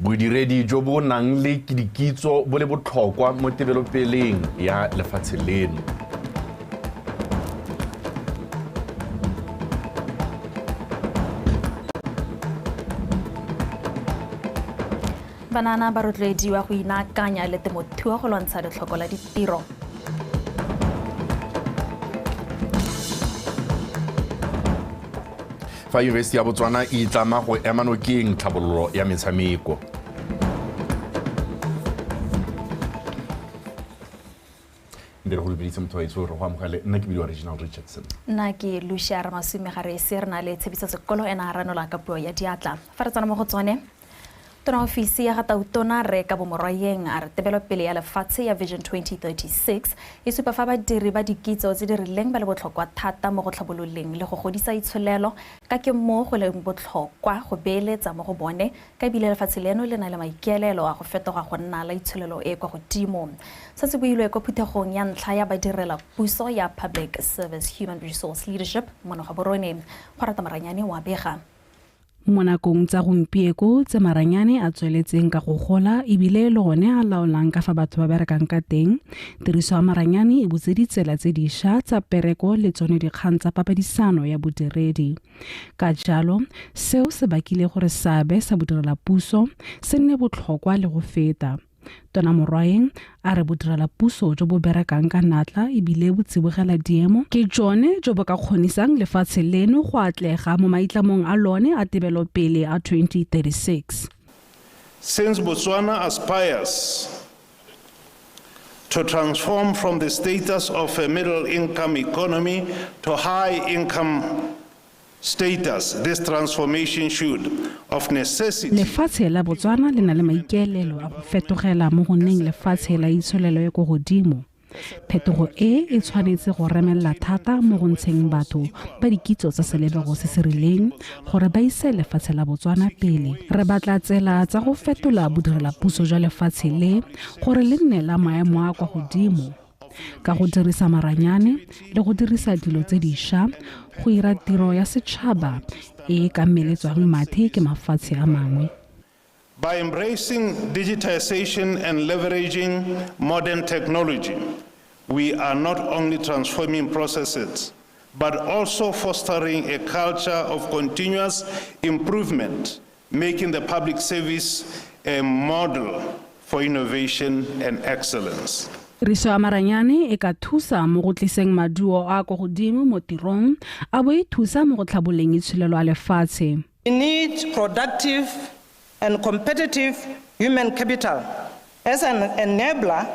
Bodiredi jo bo nang le dikitso bo le botlhokwa mo tebelopeleng ya lefatshe leno. Banana ba rotloediwa go inaakanya le temothuo go lwantsha letlhoko la ditiro. Fa Yunibesithi ya Botswana e itlama go ema nokeng tlhabololo ya metshameko. Ndere go lebeditse motho wa itse gore go amogele nna ke bidiwa Reginald Richardson. Nna ke Lucia Ramasume ga re se re na le tshepiso sekolo ena a ranola ka puo ya diatla. Fa re tsena mo go tsone, Tona ofisi ya ga Tautona Rre Kabo Morwaeng a re tebelopele ya lefatshe ya Vision 2036 e supa fa badiri ba dikitso tse di rileng ba le botlhokwa thata mo go tlhabololeng le go godisa itsholelo ka ke mo go leng botlhokwa go beeletsa mo go bone ka ebile lefatshe leno le na le maikaelelo a go fetoga go nna la itsholelo e kwa godimo. Se se builwe kwa phuthegong ya ntlha ya badirela puso ya Public Service Human Resource Leadership mono Gaborone. Go rata Maranyane wa bega. Mo nakong tsa gompieko tse maranyane a tsweletseng ka go gola ebile le gone a laolang ka fa batho ba berekang ka teng, tiriso ya maranyane e butse ditsela tse dišwa tsa pereko le tsone dikgang tsa papadisano ya bodiredi. Ka jalo, seo se bakile gore seabe sa bodirelapuso se nne botlhokwa le go feta. Tona Morwaeng a re bodirelapuso jo bo berekang ka natla ebile bo tsibogela diemo ke jone jo bo ka kgonisang lefatshe leno go atlega mo maitlamong a lone a tebelopele a 2036. Since Botswana aspires to transform from the status of a middle income economy to high income status, this transformation should, of necessity. Lefatshe la Botswana le na le maikaelelo a go fetogela mo go nneng lefatshe la itsholelo e ko godimo. Phetogo e e tshwanetse go remelela thata mo go ntsheng batho ba dikitso tsa selebego se se rileng gore ba ise lefatshe la Botswana pele. Re batla tsela tsa go fetola bodirelapuso jwa lefatshe le gore le nne la maemo a kwa godimo ka go dirisa maranyane le go dirisa dilo tse dišwa go ira tiro ya setšhaba e e ka meletswang mathe ke mafatshe a mangwe. By embracing digitization and leveraging modern technology, we are not only transforming processes, but also fostering a culture of continuous improvement, making the public service a model for innovation and excellence. Tiriso ya maranyane e ka thusa mo go tliseng maduo a kwa godimo mo tirong, a bo e thusa mo go tlhaboleng itsholelo ya lefatshe. We need productive and competitive human capital as an enabler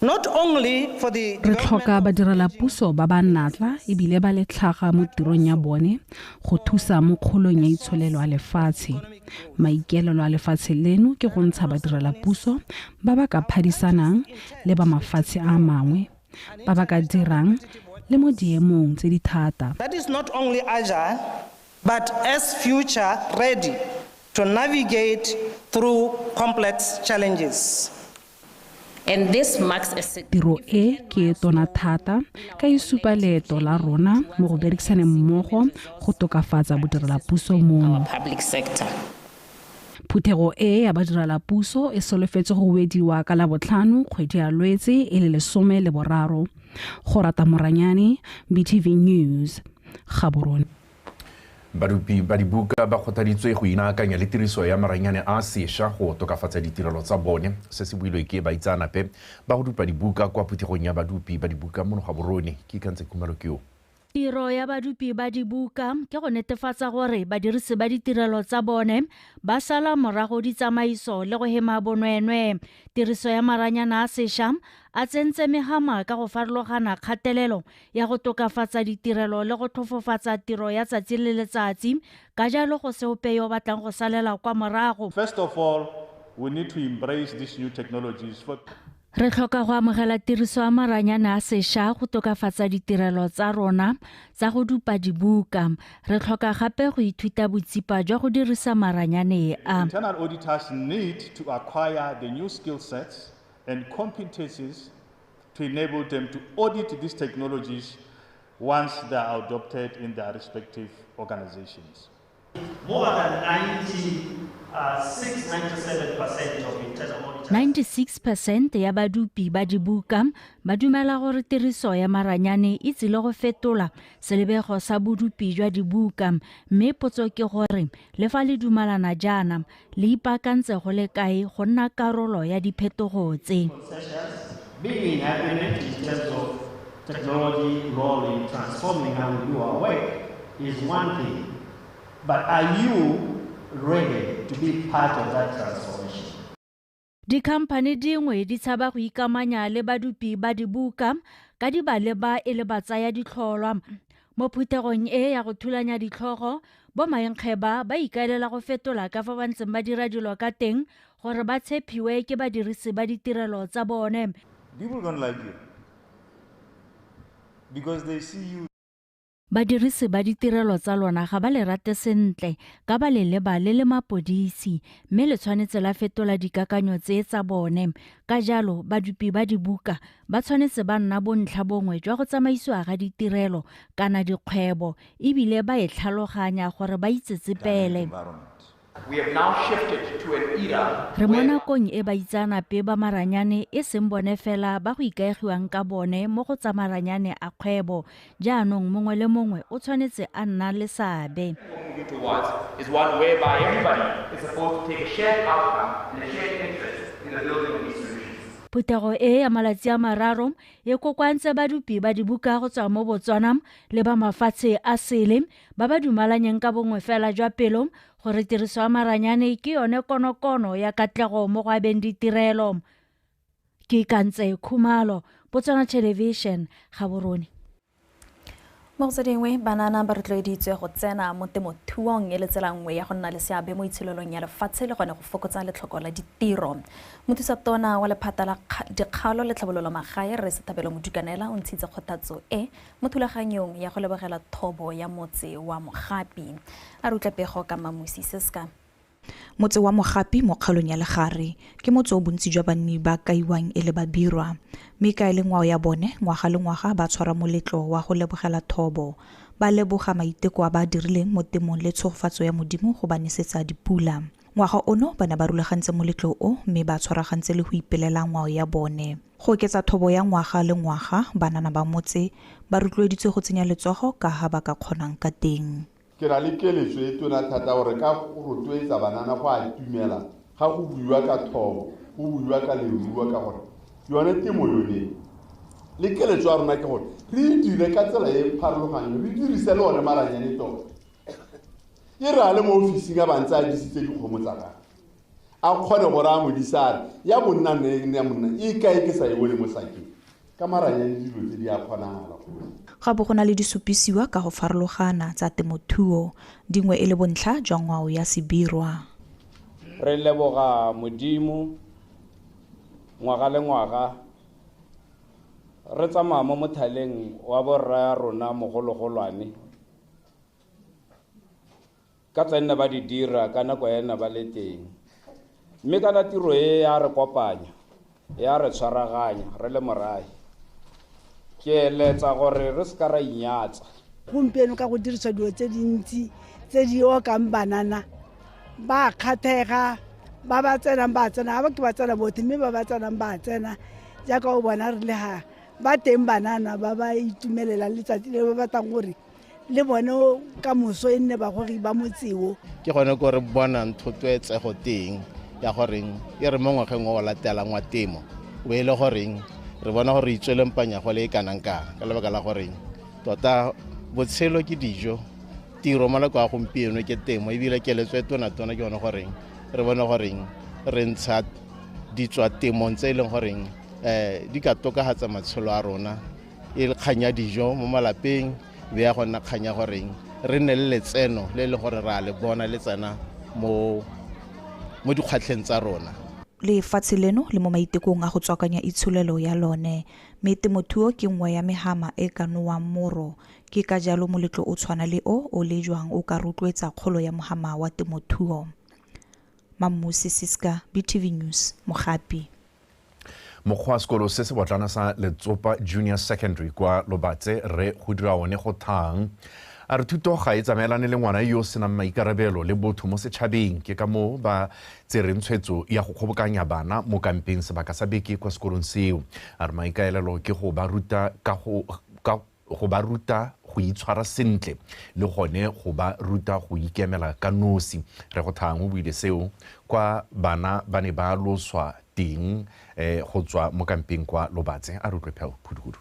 not only for the Re tlhoka badirelapuso ba ba natla ebile ba le tlhaga mo tirong ya bone go thusa mo kgolong ya itsholelo ya lefatshe. Maikaelelo a lefatshe leno ke go ntsha badirelapuso ba ba ka phadisanang le ba mafatshe a mangwe, ba ba ka dirang le mo diemong tse di thata. That is not only agile, but as future ready to navigate through complex challenges. And this marks a Tiro e ke e tona thata ka e supa leeto la rona mo go berekisaneng mmogo go tokafatsa bodirelapuso mono. Public sector. Phuthego e ya badirelapuso e solofetse go wediwa ka Labotlhano kgwedi ya Lwetse e le 13. Go rata Moranyane, BTV News, Gaborone. Badupi ba dibuka ba kgothaditswe go inaakanya le tiriso ya maranyane a sešwa go tokafatsa ditirelo tsa bone. Se se builwe ke baitseanape ba go dupa dibuka kwa phuthegong ya badupi ba dibuka mono Gaborone. Ke ikantse Khumalo ke yo. Tiro ya badupi ba dibuka ke go netefatsa gore badirisi ba ditirelo tsa bone ba sala morago ditsamaiso le go hema bonweenwee. Tiriso ya maranyana a sešwa a tsentse megama ka go farologana kgatelelo ya go tokafatsa ditirelo le go tlhofofatsa tiro ya tsatsi le letsatsi, ka jalo go se ope yo o batlang go salela kwa morago. First of all, we need to embrace these new technologies for Re tlhoka go amogela tiriso ya maranyane a sešwa go tokafatsa ditirelo tsa rona tsa go dupa dibuka. Re tlhoka gape go ithuta botsipa jwa go dirisa maranyane a. Internal auditors need to acquire the new skill sets and competencies to enable them to audit these technologies once they are adopted in their respective organizations. More than 90 697% of internal auditors. 96% ya badupi ba dibuka ba dumela gore tiriso ya maranyane e tsile go fetola selebego sa bodupi jwa dibuka, mme potso ke gore le fa le dumalana jaana le ipaakantse go le kae go nna karolo ya diphetogo tse. Being inhabited in terms of technology role in transforming how we do our work is one thing, but are you ready to be part of that transformation? Dikhamphane dingwe di tshaba go ikamanya le badupi ba dibuka ka di ba leba e le batsaya ditlholwa. Mo phuthegong e ya go thulanya ditlhogo, bo mankge ba ba ikaelela go fetola ka fa ba ntseng ba dira dilo ka teng gore ba tshepiwe ke badirisi ba ditirelo tsa bone. People don't like you because they see you. Badirisi ba ditirelo tsa lona ga ba le rate sentle ka ba le leba le le mapodisi, mme le tshwanetse la fetola dikakanyo tse tsa bone. Ka jalo badupi ba dibuka ba tshwanetse ba nna bontlha bongwe jwa go tsamaisiwa ga ditirelo kana dikgwebo, ebile ba e tlhaloganya gore ba itsetsepele. We have now shifted to an era Re mo nakong e baitseanape ba maranyane e seng bone fela ba go ikaegiwang ka bone mo go tsa maranyane a kgwebo. Jaanong mongwe le mongwe o tshwanetse a nna le seabe. We're moving towards is one whereby everybody is supposed to take a shared outcome and a shared interest in the building of these solutions. Phuthego e ya malatsi a mararo e kokoantse badupi ba dibuka go tswa mo Botswana le ba mafatshe a sele ba ba dumalanyeng ka bongwe fela jwa pelo gore tiriso ya maranyane ke yone konokono ya katlego mo go abeng ditirelo. Ke Kantse Khumalo, Botswana Television, Gaborone. Mo go tse dingwe, banana ba rotloeditswe go tsena mo temothuong e le tsela nngwe ya go nna le seabe mo itsholelong ya lefatshe le gone go fokotsa letlhoko la ditiro. Mothusatona wa lephata la dikgalo le tlhabololo magae Rre Sethabelo Modukanela o ntshitse kgothatso e mo thulaganyong ya go lebogela thobo ya motse wa Mogapi. A re utlwa pego ka Mamusi Seska. Motse wa Mogapi mo kgaolong ya Legare ke motse o bontsi jwa banni ba kaiwang e le babirwa, mme ka e le ngwao ya bone ngwaga le ngwaga ba tshwara moletlo wa go lebogela thobo, ba leboga maiteko a ba a dirileng mo temong le tshegofatso ya Modimo go ba nesetsa dipula. Ngwaga ono ba ne ba rulagantse moletlo o mme ba tshwaragantse le go ipelela ngwao ya bone. Go oketsa thobo ya ngwaga le ngwaga, banana ba motse ba rotloeditswe go tsenya letsogo ka ha ba ka kgonang ka teng. Ke na le keletso e tona thata gore ka rotloetsa banana go atumela ga go buiwa ka thobo, go buiwa ka leruo, ka gore yone temo yone le keletso ya rona ke gore re e dire ka tsela e pharologanyo, re dirise le one maranyane tota. E re a le mo ofising a bantse a disitse dikgomo tsa gagwe, a kgone gore a modisa a re ya monna nne ya monna e kae ke sa e bone mo sakeng. Ka maranyane dilo tse di a kgonagala. Ga bo go na le disupisiwa ka go farologana tsa temothuo, dingwe e le bontlha jwa ngwao ya sebirwa. Re leboga Modimo ngwaga le ngwaga re tsamaya mo mothaleng wa borra ya rona mogologolwane ka tsa nna ba di dira ka nako ya nna ba le teng, mme kana tiro e ya re kopanya, ya re tshwaraganya re le morahe. Ke eletsa gore re seka ra inyatsa. Gompieno ka go dirisa dilo tse dintsi tse di okang banana ba kgathega, ba ba tsenang ba tsena, ga ba ke ba tsena botlhe, mme ba ba tsenang ba tsena jaaka o bona re le ga ba teng banana ba ba itumelelang letsatsi le ba batlang gore le bone ka moso e nne bagogi ba motseo. Ke gone ko re bonang thotloetsego teng ya goreng e re mo ngwageng o latelang wa temo o e le goreng re bona gore re itsweleng panya go le e kanang kang, ka lebaka la goreng tota botshelo ke dijo, tiro mo nako ya gompieno ke temo, ebile keletso e tona-tona ke yone goreng re bone goreng re ntsha ditswa temong tse e leng goreng di ka tokafatsa matshelo a rona, e le kgang ya dijo mo malapeng, be ya go nna kgang ya goreng re nne le letseno le e leng gore re a le bona le tsena mo dikgwatlheng tsa rona. Lefatshe leno le mo maitekong a go tswakanya itsholelo ya lone, mme temothuo ke nngwe ya mehama e ka nowang moro. Ke ka jalo moletlo o tshwana le o o lejwang o ka rotloetsa kgolo ya mohama wa temothuo. Mamusi Siska, BTV News, Mogapi. Mokgwa wa sekolo se se botlana sa Letsopa Junior Secondary kwa Lobatse re go dira one go thang A re thuto ga e tsamaelane le ngwana yo o senang maikarabelo le botho mo setšhabeng, ke ka moo ba tsereng tshwetso ya go kgobokanya bana mo kampeng sebaka sa beke kwa sekolong seo. A re maikaelelo ke go ba ruta ka go go ba ruta go itshwara sentle le gone go ba ruta go ikemela ka nosi. Re go thang o buile seo kwa bana ba ne ba loswa teng go tswa mo kampeng kwa Lobatse. A re utlwe Pheo Phuduhudu.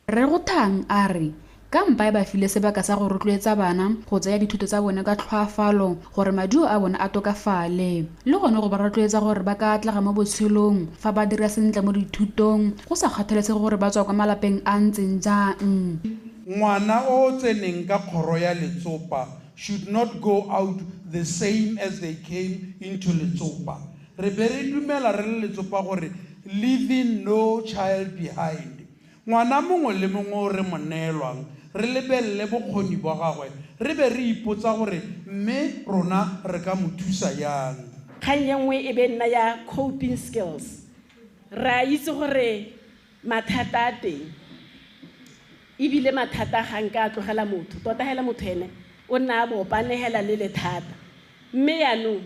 Re go thang a re kampa e ba file sebaka sa go rotloetsa bana go tsaya dithuto tsa bone ka tlhoafalo gore maduo a bone a tokafale, le gone go ba rotloetsa gore ba ka atlega mo botshelong fa ba dira sentle mo dithutong go sa kgathalesege gore ba tswa kwa malapeng a ntseng jang. Ngwana o tseneng ka kgoro ya letsopa should not go out the same as they came into letsopa. Re be re dumela re le letsopa gore leaving no child behind. Ngwana mongwe le mongwe o re mo neelwang re lebelele bokgoni bwa gagwe, re be re ipotsa gore mme rona re ka mo thusa yang. Kgang e nngwe e be nna ya coping skills. Re a itse gore mathata a teng, ebile mathata ga nka a tlogela motho, tota hela motho ene o nna a bopane hela le lethata. Mme yaanong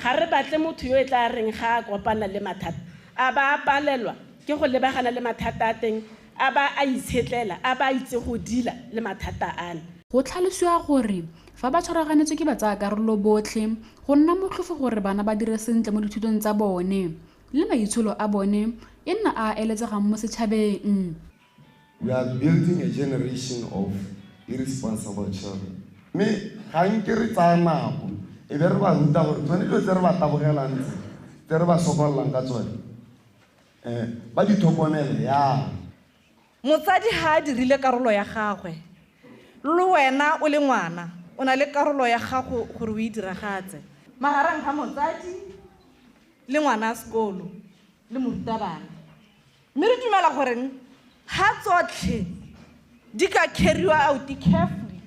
ga re batle motho yo e tla reng ga a kopana le mathata a ba a palelwa ke go lebagana le mathata a teng, a ba a itshetlela, a ba itse go dila le mathata ano. Go tlhalosiwa gore fa ba tshwaraganetswe ke batsayakarolo botlhe go nna motlhofo gore bana ba dire sentle mo dithutong tsa bone le maitsholo a bone e nna a eletsegang mo setšhabeng. We are building a generation of irresponsible children. Mme ga nke re tsaya nako e be re ba ruta gore tsone dilo tse re ba tabogelang tse re ba sokolelang ka tsone ba di tlhokomele yang. Motsadi ha a dirile karolo ya gagwe, le wena o le ngwana o na le karolo ya gago gore o e diragatse magareng ga motsadi le ngwana a sekolo le morutabana. Mme re dumela goreng ha tsotlhe di ka carry-wa out carefully,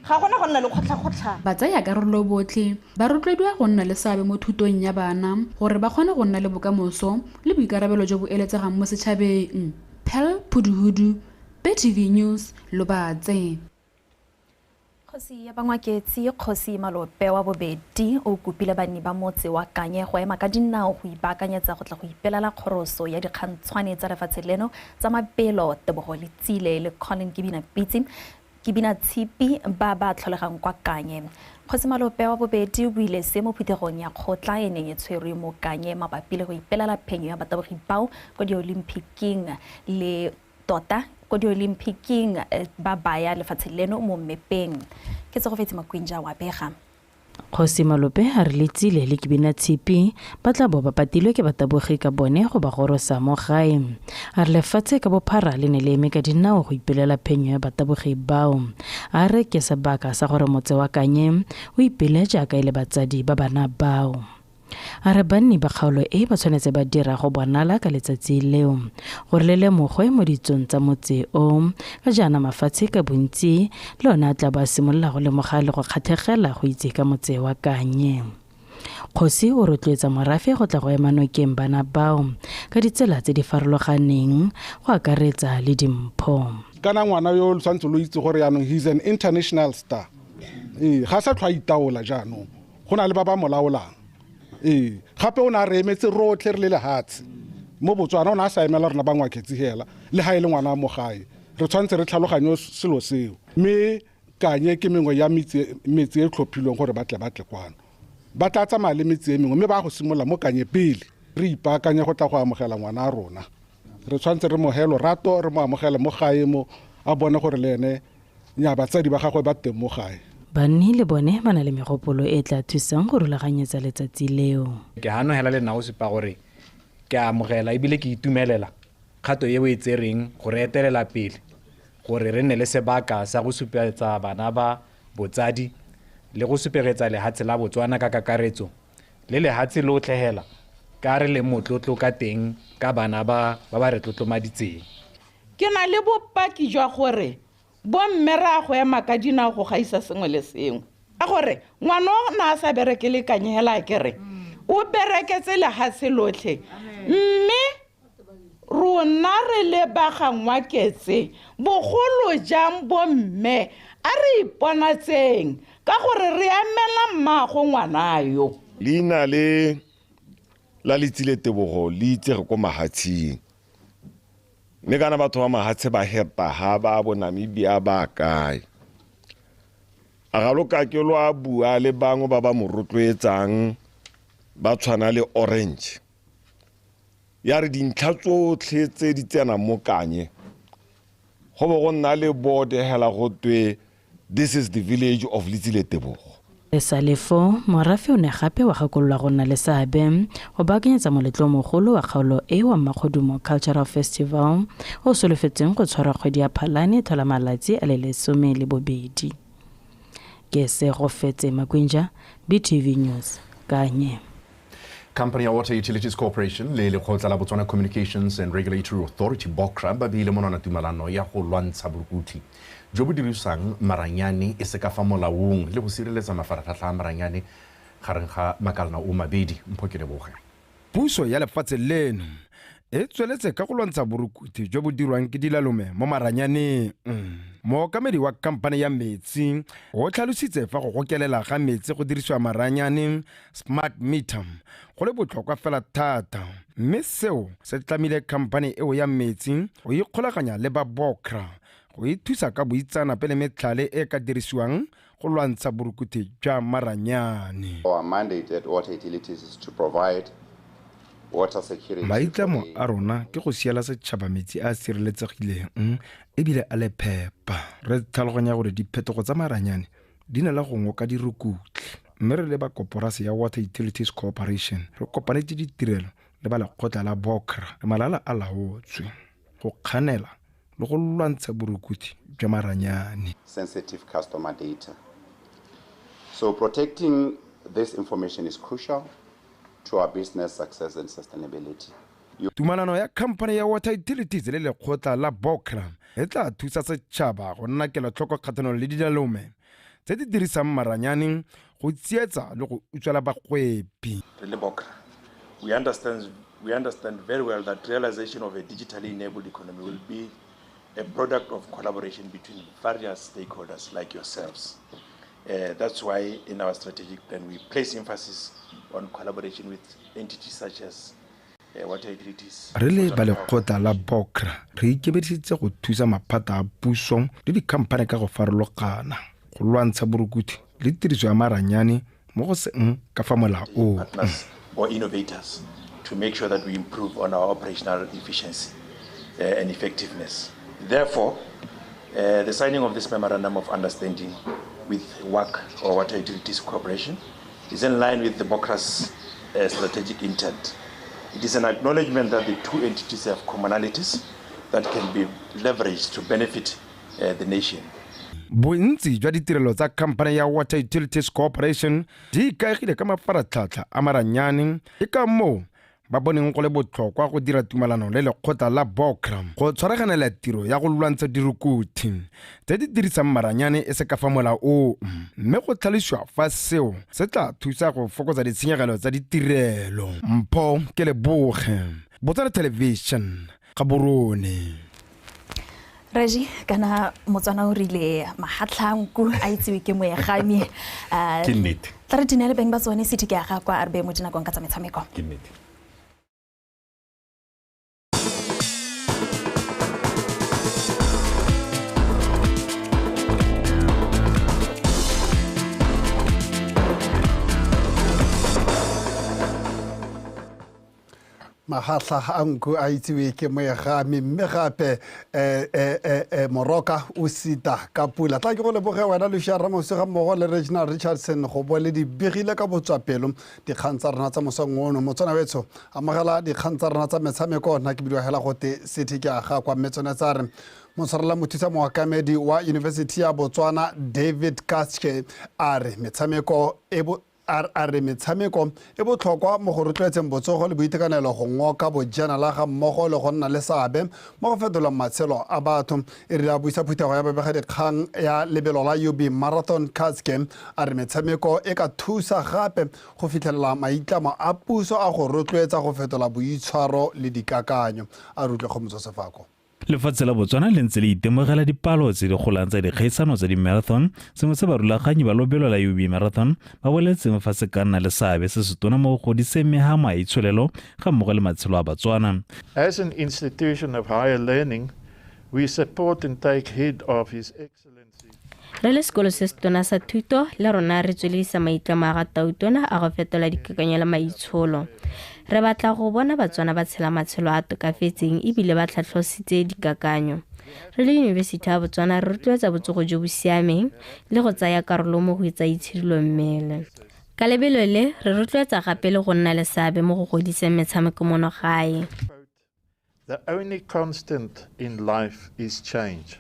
ga gona go nna le kgotlha-kgotlhang. Batsayakarolo botlhe ba rotloediwa go nna le seabe mo thutong ya bana gore ba kgone go nna le bokamoso le boikarabelo jo bo eletsegang mo setšhabeng. Phel Phuduhudu, BTV News, Lobatse. Kgosi ya Bangwaketse, Kgosi Malope wa bobedi, o kopile banni ba motse wa Kanye go ema ka dinao go ipaakanyetsa go tla go ipelela kgoroso ya dikgantshwane tsa lefatshe leno tsa mabelo Tebogo Letsile le Colin Kibina Tshipi ba ba tlholegang kwa Kanye. Kgosi Malope wa bobedi o buile se mo phuthegong ya kgotla e neng e tshwerwe mo Kanye mabapi le go ipelela phenyo ya batabogi bao ko di-Olympic-ing le tota ko di-Olympic-ing ba baya lefatshe leno mo mmepeng. Ke Tsogofetse Makwinja wa bega. Kgosi Malope a re Letsile le Kibina Tshipi ba tla bo ba patilwe ke batabogi ka bone go ba gorosa mo gae. A re lefatshe ka bophara le ne le eme ka dinao go ipelela phenyo ya batabogi bao. A re ke sebaka sa gore motse wa Kanye o ipele jaaka e le batsadi ba bana bao. A re banni ba kgaolo e ba tshwanetse ba dira go bonala ka letsatsi leo gore le lemogwe mo ditsong tsa motse o, ka jaana mafatshe ka bontsi le one a tla ba simolola go lemoga le go kgatlhegela go itse ka motse wa Kanye. Kgosi o rotloetsa morafe go tla go ema nokeng bana bao ka ditsela tse di farologaneng go akaretsa le dimpho. Kana ngwana yo o tshwanetse lo itse gore yaanong he is an international star. Ga sa tlhwa itaola jaanong, go na le ba ba mo laolang. Gape o ne a re emetse rotlhe re le lehatshe mo Botswana, o ne a sa emela rona Bangwaketse hela le ga e le ngwana mo gae. Re tshwanetse re tlhaloganye selo seo, mme Kanye ke mengwe ya metse e tlhophilweng gore ba tle kwano. Ba tla tsamaya le metse e mengwe mme ba go simolola mo Kanye pele. Re ipaakanye go tla go amogela ngwana a rona. Re tshwanetse re mo he lorato, re mo amogele mo gae mo, a bone gore le ene nya batsadi ba gagwe ba teng mo gae. Banni le bone ba na le megopolo e tla thusang go rulaganyetsa letsatsi leo. Ke hano hela le nao sepa gore ke a amogela ebile ke itumelela kgato e o e tsereng go re etelela pele gore re nne le sebaka sa go supetsa bana ba botsadi le go supegetsa lehatshe la Botswana ka kakaretso le lehatshe lotlhe hela ka re le motlotlo ka teng ka bana ba ba re tlotlomaditseng. Ke na le bopaki jwa gore bomme re a go ema ka dinao go gaisa sengwe le sengwe, ka gore ngwana o na a sa bereke le Kanye hela ke re o bereketse lehatshe lotlhe, mme rona re le ba ga Ngwaketse bogolo jang bomme A re iponatseng ka gore re emela mmaago ngwana yo. Leina le la Letsile Tebogo le itsege ko mahatsheng. Mme kana batho ba mahatshe ba heta ha ba bo Namibia ba kae. A ga lo ka ke lo a bua le bangwe ba ba mo rotloetsang ba tshwana le Orange. Ya re dintlha tsotlhe tse di tsenang mo Kanye, go bo go nna le board hela go twe this is the village of Letsile Tebogo. E sa le foo, morafe o ne gape wa gakololwa go nna le seabe go baakanyetsa moletlo o mogolo wa kgaolo e wa Mmakgodumo Cultural Festival o solofetsweng go tshwarwa kgwedi ya Phalane e tlhola malatsi a le 12. Ke Segofetse Makwinja, BTV News, Kanye. Company ya Water Utilities Corporation le lekgotla la Botswana Communications and Regulatory Authority BOCRA ba beile monwana tumalano ya go lwantsha borukutlhi jo bo dirisang maranyane e se ka fa molaong le go sireletsa mafaratlhatlha a maranyane gareng ga makalana o mabedi. Mpho ke leboge. Puso ya lefatshe leno e tsweletse ka go lwantsha borukuthi jo bo dirwang ke dilalome mo maranyaneng. Mookamedi wa khamphane ya metsi o tlhalositse fa go gokelela ga metsi go dirisiwa maranyane smart meter go le botlhokwa fela thata, mme seo se tlamile khamphane eo ya metsi go ikgolaganya le ba BOCRA go e thusa ka boitseanape le metlhale e ka dirisiwang go lwantsha borukuthi jwa maranyane. Our mandate at Water Utilities is to provide water security. Maitlamo a rona ke go siela setšhaba metsi a a sireletsegileng ebile a le phepa. Re tlhaloganya gore diphetogo tsa maranyane di na le go ngoka dirukutlhi, mme re le ba koporase ya Water Utilities Corporation re kopanetse ditirelo le ba lekgotla la BOCRA re malala a laotswe go kganela le go lwantsha borukuthi jwa maranyane. Sensitive customer data. So protecting this information is crucial to our business success and sustainability. Tumalano ya khamphane ya Water Utilities le lekgotla la BOCRA e tla thusa setšhaba go nna kelotlhoko kgatlhanong le dilalome tse di dirisang maranyane go tsietsa le go utswela bagwebi. Re le BOCRA, we understand very well that realization of a digitally enabled economy will be a product of collaboration between various stakeholders like yourselves. That's why in our strategic plan we place emphasis on collaboration with entities such as water utilities. Re le ba lekgotla la BOCRA re ikemiseditse go thusa maphata a puso le dikhamphane ka go farologana go lwantsha borukuthi le tiriso ya maranyane mo go seng ka fa molaong. Partners or innovators to make sure that we improve on our operational efficiency and effectiveness. Therefore, the signing of this memorandum of understanding with WAC or Water Utilities Corporation is in line with the BOCRA's strategic intent. It is an acknowledgement that the two entities have commonalities that can be leveraged to benefit the nation. Bontsi jwa ditirelo tsa khamphane ya Water Utilities Corporation di ikaegile ka mafaratlhatlha a maranyane, ke ka moo ba boneng go le botlhokwa go dira tumalano le lekgotla la BOCRA go tshwaraganela tiro ya go lwantsha dirukuthi tse di dirisang maranyane e se ka fa molaong, mme go tlhalosiwa fa seo se tla thusa go fokotsa ditshenyegelo tsa ditirelo. Mpho ke leboge, Botswana Television, Gaborone. Reji, kana Motswana o rile mahatlhanku a itsiwe ke moegami. Ke nnete. Tla re dinele beng ba tsone city ke ya ga kwa a re beye mo dinakong ka tsa metshameko. Ke nnete. Mahatlha a nku a itsiwe ke moegami, mme gape moroka o sita ka pula. Tla ke go leboge wena Lucia Ramosi ga mmogo le Reginald Richardson go bo le di begile ka botswapelo dikgang tsa rona tsa mosong ono. Motswana wetsho, amogela dikgang tsa rona tsa metshameko. Nna ke bidiwa hela gote City ke a ga kwa, mme tsone tsa re motshwarela mothusa mookamedi wa University ya Botswana David Kaschke a re metshameko e a re metshameko e botlhokwa mo go rotloetseng botsogo le boitekanelo go ngoka bojanala ga mmogo le go nna le seabe mo go fetolang matshelo a batho. E rile a buisa phuthego ya babegadikgang ya lebelo la UB Marathon, Kaschke a re metshameko e ka thusa gape go fitlhelela maitlamo a puso a go rotloetsa go fetola boitshwaro le dikakanyo. A re utlwe Kgomotso Sefako. Lefatshe la Botswana le ntse le itemogela dipalo tse di golang tsa dikgaisano tsa di-marathon, sengwe se barulaganyi ba lobelo la UB Marathon ba boletseng fa se ka nna le seabe se se tona mo go godiseng mehama ya itsholelo ga mmogo le matshelo a Batswana. As an institution of higher learning, we support and take heed of His Excellency. Re le sekolo se setona sa thuto le rona re tsweledisa maitlamo a ga Tautona a go fetola dikakanyo le maitsholo. Re batla go bona Batswana ba tshela matshelo a tokafetseng ebile ba tlhatlhositse dikakanyo. Re le Yunibesithi ya Botswana re rotloetsa botsogo jo bo siameng le go tsaya karolo mo go tsa itshidilo mmele. Ka lebelo le re rotloetsa gape le go nna le seabe mo go godiseng metshameko mono gae. The only constant in life is change.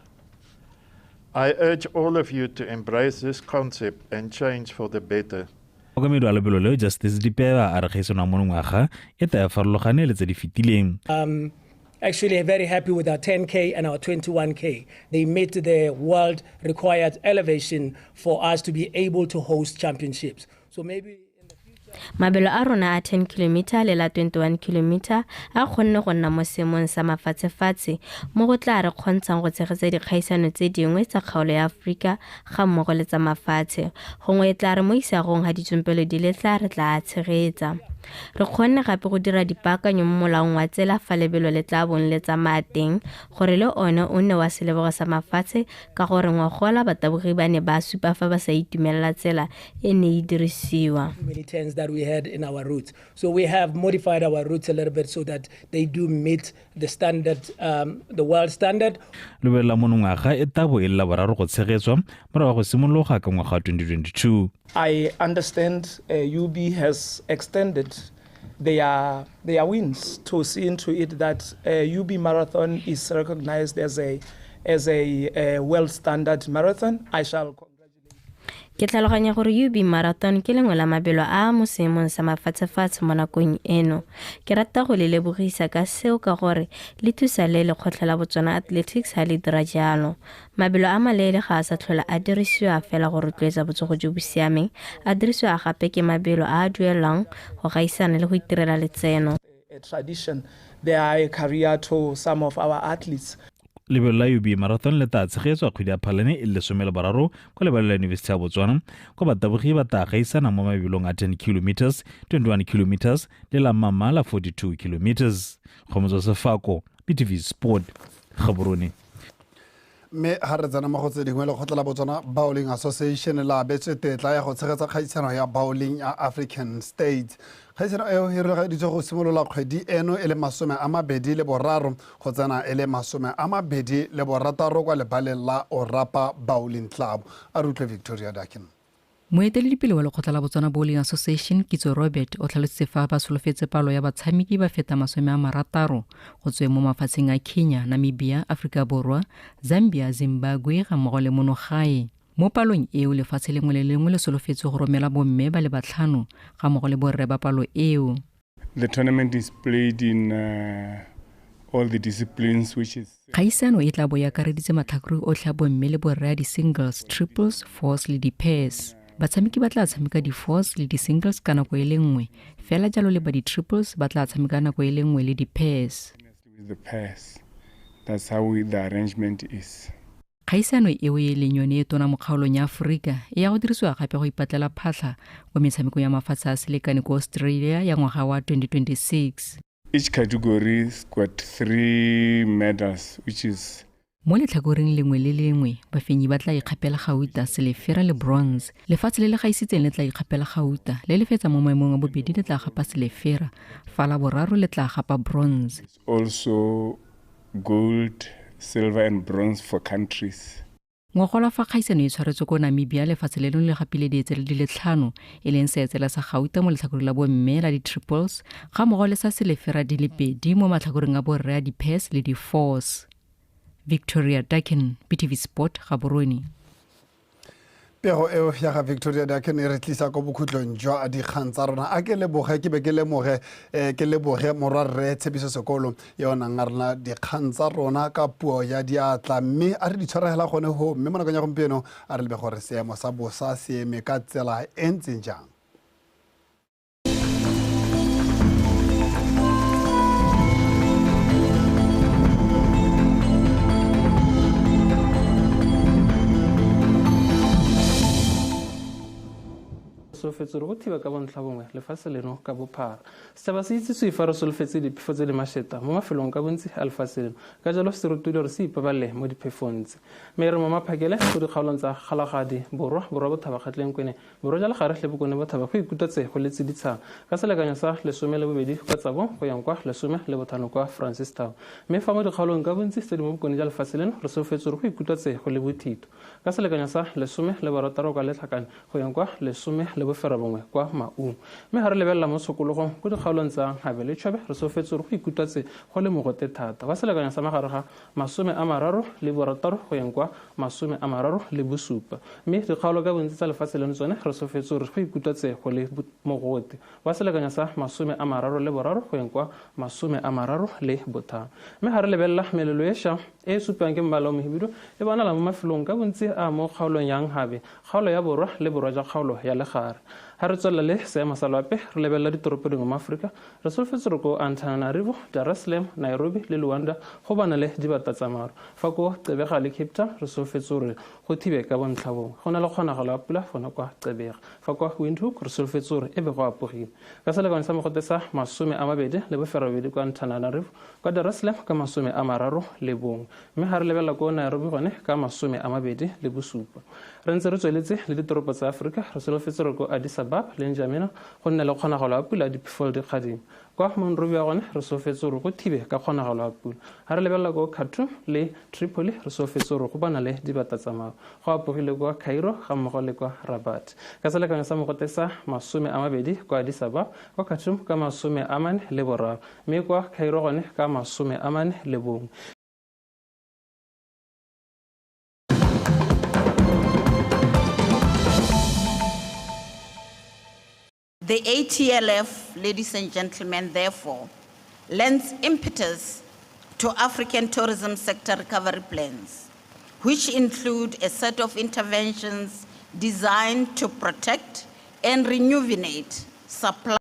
I urge all of you to embrace this concept and change for the better. Mokamedi wa lebelo leo Justice Dipeba a re kgaisano ya monongwaga e tla farologane le tse di fetileng. Actually very happy with our 10K and our 21K. They met the world required elevation for us to be able to host championships. So maybe Mabelo a rona a 10 km le la 21 km a kgonne go nna mo seemong sa mafatshefatshe mo go tla re kgontshang go tshegetsa dikgaisano tse dingwe tsa kgaolo ya Aforika ga mmogo le tsa mafatshe. Gongwe e tla re mo isagong ga ditsompelo di letla re tla tshegetsa. Re kgonne gape go dira dipaakanyo mo molaong wa tsela fa lebelo le tla bong le tsamaya teng gore le one o nne wa selebogo sa mafatshe ka gore ngogola batabogi ba ne ba supa fa ba sa itumelela tsela e ne e dirisiwa. Many turns that we had in our routes. So we have modified our routes a little bit so that they do meet the standard, the world standard. Lebelo la monongwaga e tabo e le la boraro go tshegetswa morago go simologa ka ngwaga wa 2022. I understand UB has extended their wins to see into it that UB Marathon is recognized as a world standard marathon. I shall Ke tlhaloganya gore UB Marathon ke lengwe la mabelo a mo seemong sa mafatshefatshe mo nakong eno. Ke rata go le lebogisa ka seo ka gore le thusa le lekgotla la Botswana Athletics ha le dira jalo. Mabelo a maleele ga a sa tlhola a dirisiwa fela go rotloetsa botsogo jo bo siameng, a dirisiwa gape ke mabelo a a duelwang go gaisana le go itirela letseno. A tradition, they are a career to some of our athletes. Lebelo la UB Marathon le tla tshegetswa kgwedi ya Phalane e le 13 kwa lebaleng la Yunibesithi ya Botswana kwa batabogi ba tla gaisana mo mabelong a 10 km, 21 km le la mama la 42 km. Kgomotso Sefako, BTV Sport, Gaborone. Mme ga re tsena mo go tse dingwe, lekgotla la Botswana Bowling Association la abetswe tetla ya go tshegetsa kgaisano ya bowling ya African States. Kgaisano eo e rulaganeditswe go simolola kgwedi eno e le 23 go tsena e le 26 kwa lebaleng la Orapa Bowling Club. A re utlwe Victoria Dakin. Moeteledipele wa lekgotla la Botswana Bowling Association Kitso Robert o tlhalositse fa ba solofetse palo ya batshameki ba feta 60 go tsweng mo mafatsheng a Kenya, Namibia, Afrika Borwa, Zambia, Zimbabwe ga mmogo le mono gae. Mo palong eo lefatshe lengwe le lengwe le solofetse go romela bomme ba le 5 ga mmogo le borre ba palo eo. The tournament is played in all the disciplines, which is Kgaisano e tla bo e akareditse matlhakore otlhe a bomme le borre a di-singles, triples, fours le di-pairs. Batshameki ba tla tshameka di-fours le di-singles ka nako e le nngwe, fela jalo le ba di-triples ba tla tshameka nako e le nngwe le di-pairs. The pairs. That's how the arrangement is. Kgaisano eo e leng yone e tona mo kgaolong ya Aforika e ya go dirisiwa gape go ipatlela phatlha kwa metshamekong ya mafatshe a selekane ko Australia ya ngwaga wa 2026. Each category's got 3 medals, which is Mo letlhakoreng lengwe le lengwe, bafenyi ba tla ikgapela gauta, selefera le bronze. Lefatshe le le gaisitseng le tla ikgapela gauta, le le fetsa mo maemong a bobedi le tla gapa selefera, fa la boraro le tla gapa bronze. Also gold, silver and bronze for countries. Ngogola fa kgaisano e tshwaretswe ko Namibia, lefatshe leno le gapile dietsele di le 5, e leng seetsela sa gauta mo letlhakoreng la bomme la di-triples, ga mmogo le sa selefera di le 2 mo matlhakoreng a borre a di-pairs le di-fours. Victoria Dakin, BTV Sport, Gaborone. Pego eo ya ga Victoria Dakin e re tlisa ko bokhutlong jwa dikgang tsa rona. A ke leboge, ke be ke lemoge, ke leboge morwarre Tshepiso Sekolo yo o nang a rena dikgang tsa rona ka puo ya diatla, mme a re di tshwaregela gone ho. Mme mo nakong ya gompieno a re lebe gore seemo sa bosa se eme ka tsela e ntseng jang. solofetse gore go thiba ka bontlha bongwe lefatshe leno ka bophara. Setšhaba se itsisiwe fa re solofetse diphefo tse di mašeta mo mafelong ka bontsi a lefatshe leno, ka jalo se rutile gore se ipabalele mo diphefong tse. Mme re mo maphakele go dikgaolong tsa Kgalagadi Borwa, Borwa Bothaba Kgatleng Kwene, Borwa jwa Legare le Bokone Bothaba go ikutlwa go le tsiditshang ka selekanyo sa 12 kwa Tsabong go yang kwa 15 kwa Francistown. Mme fa mo dikgaolong ka bontsi tse di mo bokone jwa lefatshe leno re solofetse gore go ikutlwa go le bothito ka selekanyo sa 16 kwa Letlhakane go yang kwa 19 kwa Maung. Mme ga re lebelela mo tshokologong ko dikgaolong tsa Nhabe le Chobe re solofetse gore go ikutlwa go le mogote thata wa selekanyo sa magare ga 36 go yang kwa 37. Mme dikgaolo ka bontsi tsa lefatshe leno tsone re solofetse gore go ikutlwa go le mogote wa selekanyo sa 33 go yang kwa 35. Mme ga re lebelela melelo e ša e supiwang ke mmala o mohibidu e bonala mo mafelong ka bontsi a mo kgaolong ya Nhabe, kgaolo ya Borwa le Borwa jwa kgaolo ya Legare. Ga re tswelela le seemo sa loapi re lebelela ditoropo dingwe mo Aforika, re solofetse gore ko Antananarivo, Dar es Salaam, Nairobi le Luanda go bana le dibata tsa maru. Fa ko Gqeberha le Cape Town re solofetse gore go thibe ka bontlha bongwe, go na le kgonagalo ya pula gona kwa Gqeberha. Fa kwa Windhoek re solofetse gore e be go apogile ka selekanyo sa mogote sa 28 kwa Antananarivo, kwa Dar es Salaam ka 31. Mme ga re lebelela ko Nairobi gone ka 27. Re ntse re tsweletse le ditoropo tsa Aforika, re solofetse gore ko Addis Ababa le N'Djamena go nne le kgonagalo ya pula diphefo le dikgadima. Kwa Monrovia gone re solofetse gore go thibe ka kgonagalo ya pula. Ga re lebelela ko Khartoum le Tripoli re solofetse gore go bana le dibata tsa maru. Go apogile kwa Cairo ga mmogo le kwa Rabat ka selekanyo sa mogote sa 20 kwa Addis Ababa, kwa Khartoum ka 43, mme kwa Cairo gone ka 41. The ATLF, ladies and gentlemen, therefore, lends impetus to African tourism sector recovery plans, which include a set of interventions designed to protect and rejuvenate supply